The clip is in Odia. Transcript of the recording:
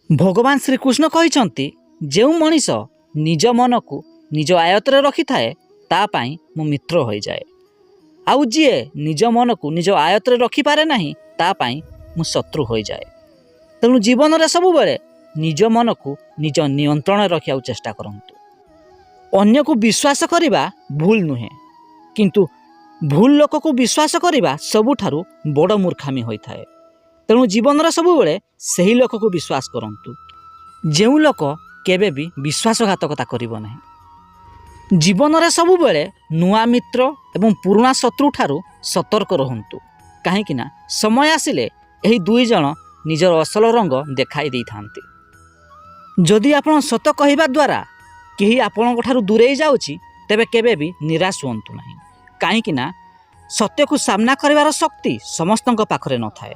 ଭଗବାନ ଶ୍ରୀକୃଷ୍ଣ କହିଛନ୍ତି, ଯେଉଁ ମଣିଷ ନିଜ ମନକୁ ନିଜ ଆୟତରେ ରଖିଥାଏ, ତା ପାଇଁ ମୁଁ ମିତ୍ର ହୋଇଯାଏ, ଆଉ ଯିଏ ନିଜ ମନକୁ ନିଜ ଆୟତରେ ରଖିପାରେ ନାହିଁ, ତା ପାଇଁ ମୁଁ ଶତ୍ରୁ ହୋଇଯାଏ। ତେଣୁ ଜୀବନରେ ସବୁବେଳେ ନିଜ ମନକୁ ନିଜ ନିୟନ୍ତ୍ରଣରେ ରଖିବାକୁ ଚେଷ୍ଟା କରନ୍ତୁ। ଅନ୍ୟକୁ ବିଶ୍ୱାସ କରିବା ଭୁଲ ନୁହେଁ, କିନ୍ତୁ ଭୁଲ ଲୋକକୁ ବିଶ୍ୱାସ କରିବା ସବୁଠାରୁ ବଡ଼ ମୂର୍ଖାମି ହୋଇଥାଏ। ତେଣୁ ଜୀବନରେ ସବୁବେଳେ ସେହି ଲୋକକୁ ବିଶ୍ୱାସ କରନ୍ତୁ, ଯେଉଁ ଲୋକ କେବେ ବି ବିଶ୍ୱାସଘାତକତା କରିବ ନାହିଁ। ଜୀବନରେ ସବୁବେଳେ ନୂଆ ମିତ୍ର ଏବଂ ପୁରୁଣା ଶତ୍ରୁଠାରୁ ସତର୍କ ରୁହନ୍ତୁ, କାହିଁକିନା ସମୟ ଆସିଲେ ଏହି ଦୁଇ ଜଣ ନିଜର ଅସଲ ରଙ୍ଗ ଦେଖାଇ ଦେଇଥାନ୍ତି। ଯଦି ଆପଣ ସତ କହିବା ଦ୍ୱାରା କେହି ଆପଣଙ୍କ ଠାରୁ ଦୂରେଇ ଯାଉଛି, ତେବେ କେବେ ବି ନିରାଶ ହୁଅନ୍ତୁ ନାହିଁ, କାହିଁକିନା ସତ୍ୟକୁ ସାମ୍ନା କରିବାର ଶକ୍ତି ସମସ୍ତଙ୍କ ପାଖରେ ନଥାଏ।